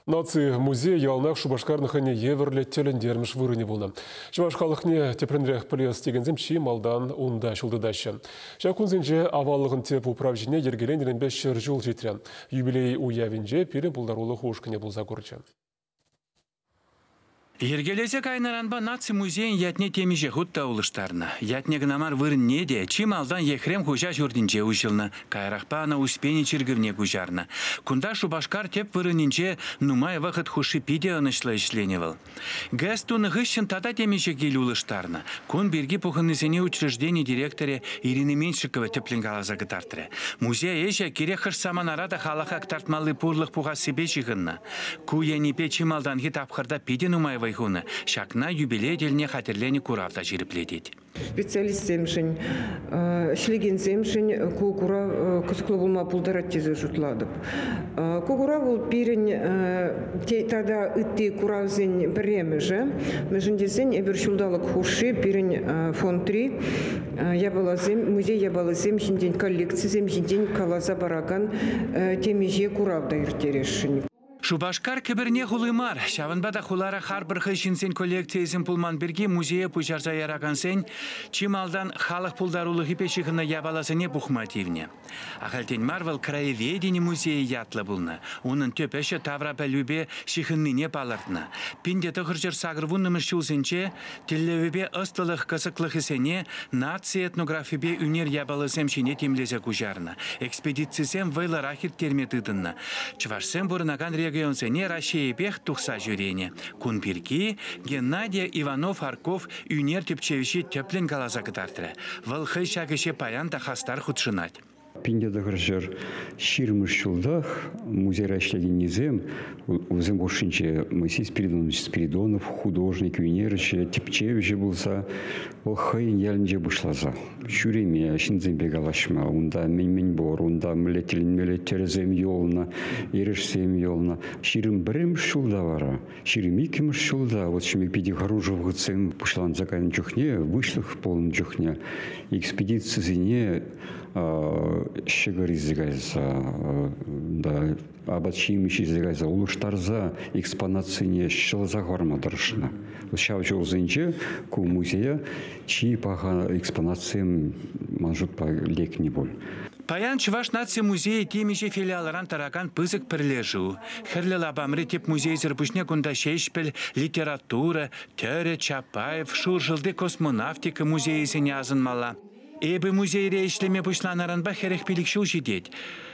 Наци музейӗ яланах Шупашкарӑн хӑйне евӗрлӗ тӗлӗнтермӗш вырӑнӗ пулнӑ. Чӑваш халӑхне тӗплӗнрех пӗлес текенсем чи малтан унта ҫул тытаҫҫӗ. Ҫак кунсенче аваллӑхӑн тӗп управҫине йӗркеленӗренпе 100 ҫул ҫитрӗ. Юбилей уявӗнче пирӗн пултарулӑх ушкӑнӗ пулса курчӗ. Йӗркелесе кайнӑранпа наци музейӗн ятне темиҫе хут та улӑштарнӑ. Ятне кӑна мар, вырӑнне те чи малтан Ехрем хуҫа ҫуртӗнче уҫӑлнӑ. Каярахпа ӑна Успени чиркӗвне куҫарнӑ. Кунта Шупашкар тӗп вырӑнӗнче нумай вӑхӑт хушши питӗ ӑнӑҫлӑ ӗҫленӗ вӑл. ГЭС тунӑ хыҫҫӑн тата темиҫе кил улӑштарнӑ. Кун пирки пухӑннисене учреждени директорӗ Ирина Меньшикова тӗплӗн каласа кӑтартрӗ. Музей ӗҫӗ кирек хӑш саманара та халӑха кӑтартмалли пурлӑх пухассипе ҫыхӑннӑ. Ку енӗпе чи малтанхи тапхӑрта питӗ нумай вӑй хунӑ. Ҫакна юбилей тӗлне хатӗрленӗ курав та ҫирӗплетет. Специалистсемшӗн, ӗҫлекенсемшӗн ку курав кӑсӑклӑ пулма пултарать тесе шутлатӑп. Ку курав вӑл пирӗн тата ытти куравсен пӗрремӗшӗ. Мӗншӗн тесен эпир ҫулталӑк хушши пирӗн фондри япаласем, музей япалисем ҫинчен, коллекцисем ҫинчен каласа паракан темиҫе курав та ирттересшӗн. Шупашкар кӗпӗрне хули мар, ҫавӑнпа та хулара харпӑр хӑй ҫынсен коллекцийӗсем пулман пирки музее пуҫарса яракансен чи малтан халӑх пултарулӑхӗпе ҫыхӑннӑ япаласене пухма тивнӗ. Ахальтен мар вӑл краеведени музейӗ ятлӑ пулнӑ. Унӑн тӗп ӗҫӗ таврапӗлӳпе ҫыхӑннине палӑртнӑ. 1980-мӗш ҫулсенче тӗллевӗпе ӑслӑлӑх кӑсӑклӑхӗсене наци этнографипе ӳнер япалисем ҫине тимлесе куҫарнӑ. Экспедицисем вӑйлӑрах ирттерме тытӑннӑ. Чӑвашсем пурӑнакан регионсене Раҫҫейӗпех тухса ҫӳренӗ. Кун пирки Геннадий Иванов-Арков ӳнер тӗпчевҫи тӗплӗн каласа кӑтартрӗ. Вӑл хӑй ҫак ӗҫе паян та хастар хутшӑнать. 1920 ҫултах музейра ӗҫлекеннисем, вӗсем хушшинче Моисей Спиридонович Спиридонов художник, ӳнерҫӗ, тӗпчевҫӗ пулса, вӑл хӑйӗн ялӗнче пуҫласа ҫӳреме, ҫынсемпе калаҫма, унта мӗн-мӗн пур, унта мӗнле тӗлӗнмелле тӗрӗсем юлнӑ, эрешсем юлнӑ. 21-мӗш ҫулта вара, 22-мӗш ҫулта, вот ҫемье питӗ хӑрушӑ вӑхӑтсем пуҫланса кайнӑ чухне, выҫлӑх пулнӑ чухне экспедицисене ҫӑкӑр илсе кайса, да, апат-ҫимӗҫ илсе кайса улӑштарса экспонатсене ҫӑлса хӑварма тӑрӑшнӑ. Ҫав ҫулсенче ку музея чи паха экспонатсем, ман шутпа, лекнӗ пуль. Паян Чӑваш наци музейӗ темиҫе филиалран тӑракан пысӑк пӗрлешӳ. Хӗрлӗ лапамри тӗп музейсӗр пуҫне кунта Ҫеҫпӗл, литература, тӗрӗ, Чапаев, Шуршӑлти космонавтика музейӗсене асӑнмалла. Эпӗ музейре ӗҫлеме пуҫланӑранпа 45 ҫул ҫитет.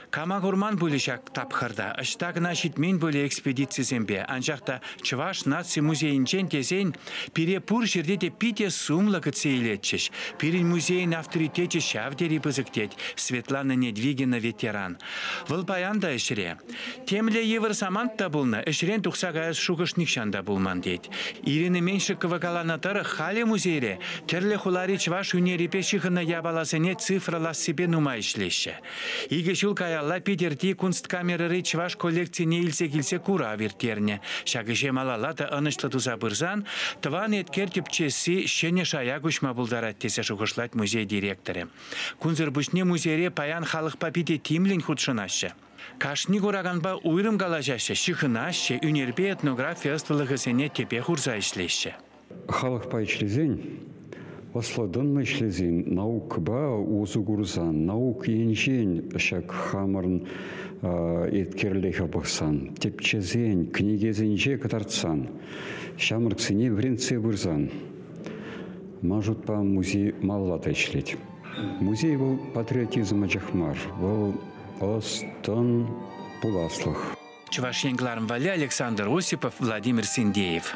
Кама курман пулӗ ҫак тапхӑрта, ӑҫта кӑна ҫитмен пулӗ экспедицисемпе. Анчах та Чӑваш наци музейӗнчен тесен пире пур ҫӗрте те питӗ сумлӑ кӗтсе илетчӗҫ. Пирӗн музейӗн авторитечӗ ҫав тери пысӑк тет Светлана Недвигина ветеран. Вӑл паян та ӗҫре. Темле йывӑр самант та пулнӑ, ӗҫрен тухса каяс шухӑш нихҫан та пулман тет. Ирина Меньшикова каланӑ тӑрӑх, халӗ музейре тӗрлӗ хулари чӑваш ӳнерӗпе ҫыхӑннӑ япаласене цифрӑлассипе нумай ӗҫлеҫҫӗ. Икӗ ҫул каялла Питӗрти кунсткамерӑри чӑваш коллекцине илсе килсе курав ирттернӗ. Ҫак ӗҫе малалла та ӑнӑҫлӑ туса пырсан тӑван еткер тӗпчесси ҫӗнӗ шая куҫма пултарать тесе шухӑшлать музей директорӗ. Кунсӑр пуҫне музейре паян халӑхпа питӗ тимлӗн хутшӑнаҫҫӗ. Кашни кураканпа уйрӑм калаҫаҫҫӗ, ҫыхӑнаҫҫӗ, ӳнерпе этнографи ӑслӑлӑхӗсене тӗпе хурса ӗҫлеҫҫӗ. Халӑхпа ӗҫлесен, ӑслӑ-тӑнлӑ ӗҫлесен, наукӑпа усӑ курсан, наука енчен ҫак хамӑрӑн еткерлӗхе пӑхсан, тӗпчесен, кӗнекесенче кӑтартсан, ҫамрӑксене вӗрентсе пырсан, ман шутпа, музей малалла та ӗҫлет. Музей вӑл патриотизм ачах мар, вӑл ӑс-тӑн пуласлӑх. Чӑваш Ен кӑларӑм валли Александр Осипов, Владимир Синдеев.